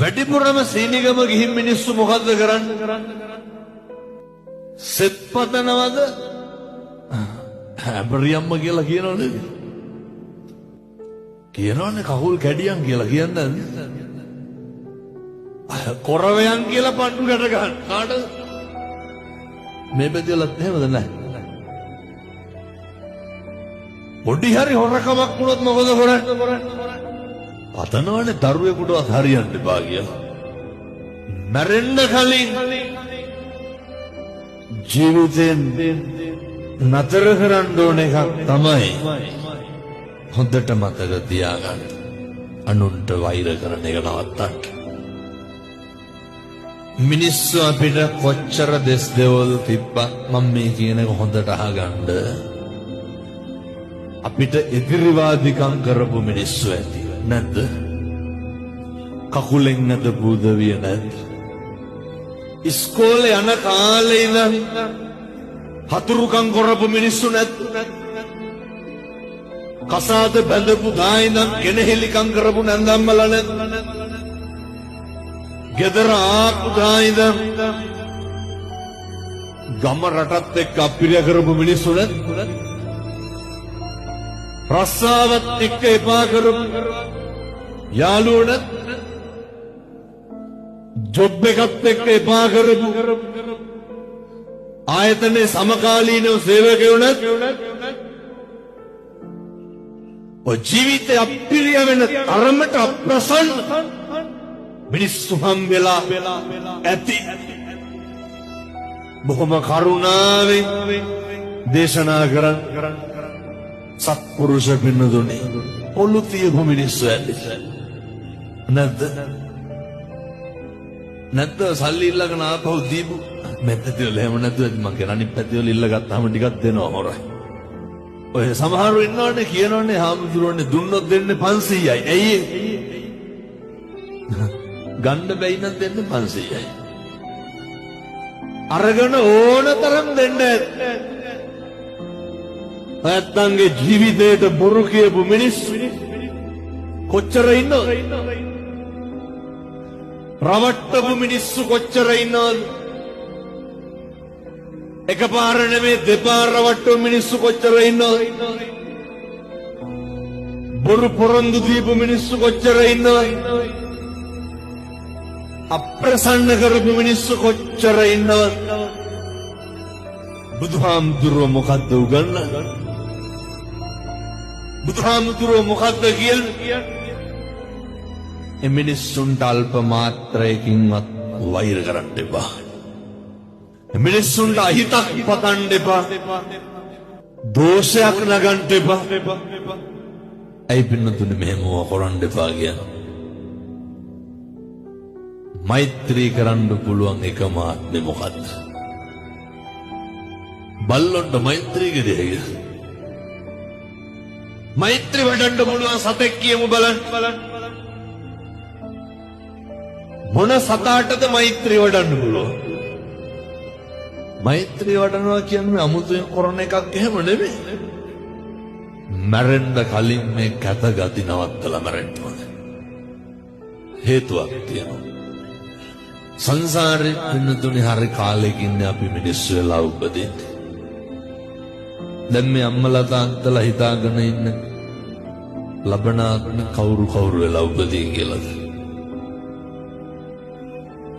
වැඩිපුරම සීනිගම ගිහින් මිනිස්සු මොකද්ද කරන්නේ? සෙත් පතනවද? ඇඹරියම්ම කියලා කියනවනේ. කියනවනේ කකුල් කැඩියන් කියලා කියන්නේ. කොරවයන් කියලා පණ්ඩු ගැට ගන්න. කාටද? මේ පැතිවලත් එහෙමද නැහැ? පොඩි හරි හොරකමක් වුණොත් මොකද කරන්නේ? පතනවනේ දරුවෙකුටවත් හරියන්න එපා කියලා. මැරෙන්න කලින් ජීවිතෙන් නතර කරන්න ඕන එකක් තමයි හොඳට මතක තියාගන්න. අනුන්ට වෛර කරන එක නවත්තන්න. මිනිස්සු අපිට කොච්චර දෙස් දෙවල් තිබ්බත් මම මේ කියන එක හොඳට අහගන්න. අපිට එදිරිවාදිකම් කරපු මිනිස්සු ඇති නැද්ද? කකුලෙන් ඇදපු උදවිය නැද්ද? ඉස්කෝලේ යන කාලේ ඉඳන් හතුරුකම් කරපු මිනිස්සු නැද්ද? කසාද බැඳපු දා ඉඳන් කෙනෙහිලිකම් කරපු නැන්දම්මලා නැද්ද? ගෙදර ආපු දා ඉඳන් ගම රටත් එක්ක අප්පිරිය කරපු මිනිස්සු නැද්ද? රස්සාවත් එක්ක එපා කරපු යාළුවෝ නැද්ද? ජොබ් එකත් එක්ක එපා කරපු ආයතනයේ සමකාලීනව සේවකයෝ නැද්ද? ඔය ජීවිතේ අප්පිරිය වෙන තරමට අප්‍රසන්න මිනිස්සු හම් වෙලා ඇති. බොහොම කරුණාවෙන් දේශනා කරන් සත්පුරුෂ පින්නදුනේ පොළු තියපු මිනිස්සු ඇති නැද්ද? නැද්ද සල්ලි ඉල්ලගෙන ආපහු දීපු මේ පැතිවල එහෙම නැතුව ඇති මං කියන අනිත් පැතිවල ඉල්ල ගත්තාම ටිකක් දෙනවා හොරයි. ඔය සමහරු ඉන්නවනේ කියනවනේ හාමුදුරුවනේ දුන්නොත් දෙන්නේ 500යි. ඇයි ඒ? ගන්න බැයි නම් දෙන්නේ 500යි. අරගෙන ඕන තරම් දෙන්න ඇති. නැත්තන්ගේ ජීවිතේට බොරු කියපු මිනිස්සු කොච්චර ඉන්නවද? රවට්ටපු මිනිස්සු කොච්චර ඉන්නවද? එකපාර නෙමෙයි දෙපාර රවට්ටපු මිනිස්සු කොච්චර ඉන්නවද? බොරු පොරොන්දු දීපු මිනිස්සු කොච්චර ඉන්නවද? අප්‍රසන්න කරපු මිනිස්සු කොච්චර ඉන්නවද? බුදුහාමුදුරුවෝ මොකද්ද උගන්වන්නේ? බුදුහාමුදුරුවෝ මොකද්ද කියන්නේ? ඒ මිනිස්සුන්ට අල්ප මාත්‍රයකින්වත් වෛර කරන්න එපා. මිනිස්සුන්ට අහිතක් පතන්න එපා. දෝෂයක් නගන්න එපා. ඇයි පින්නතුනේ මෙහෙම කරන්න එපා කියන්නේ? මෛත්‍රී කරන්න පුළුවන් එකම ආත්මෙ මොකද්ද? බල්ලොන්ට මෛත්‍රී කෙරෙහි හැකිද? මෛත්‍රී වඩන්න පුළුවන් සතෙක් කියමු බලන්න. මොන සතාටද මෛත්‍රී වඩන්න පුළුවන්? මෛත්‍රී වඩනවා කියන්නේ අමුතුවෙන් කරන එකක් එහෙම නෙමෙයි. මැරෙන්න කලින් මේ කැත ගති නවත්තලා මැරෙන්න ඕනේ. හේතුවක් තියෙනවා. සංසාරේ පින්නතුනේ හරි කාලෙකින් අපි මිනිස්සු වෙලා උපදින්නේ. දැන් මේ අම්මලා තාත්තලා හිතාගෙන ඉන්න ලබන ආත්ම කවුරු කවුරු වෙලා උපදී කියලාද?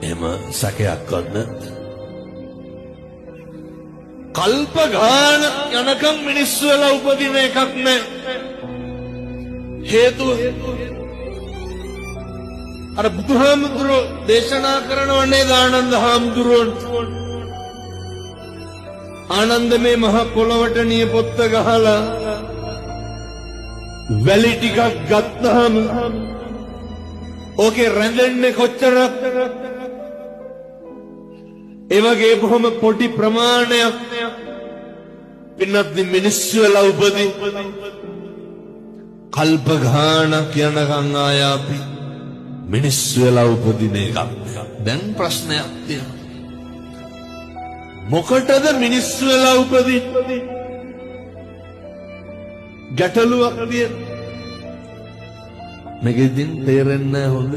එහෙම සැකයක්වත් නැද්ද? කල්ප ගාන යනකම් මිනිස්සු වෙලා උපදින එකක් නෑ. හේතුව අර බුදුහාමුදුරුවෝ දේශනා කරනව නේද ආනන්ද හාමුදුරුවන්? ආනන්ද මේ මහ පොළොවට නියපොත්ත ගහලා වැලි ටිකක් ගත්තාම ඕකේ රැඳෙන්නේ කොච්චරක්? ඒ වගේ බොහොම පොඩි ප්‍රමාණයක් පින්නත් මිනිස්සු වෙලා උපදී. කල්ප ගානක් යනකම් ආය අපි මිනිස්සු වෙලා උපදින එකක්. දැන් ප්‍රශ්නයක් තියෙනවා. මොකටද මිනිස්සු වෙලා උපදින්නේ? ගැටලුවක් තියෙනවා. මේක ඉතින් තේරෙන්නේ නැහැ හොඳ.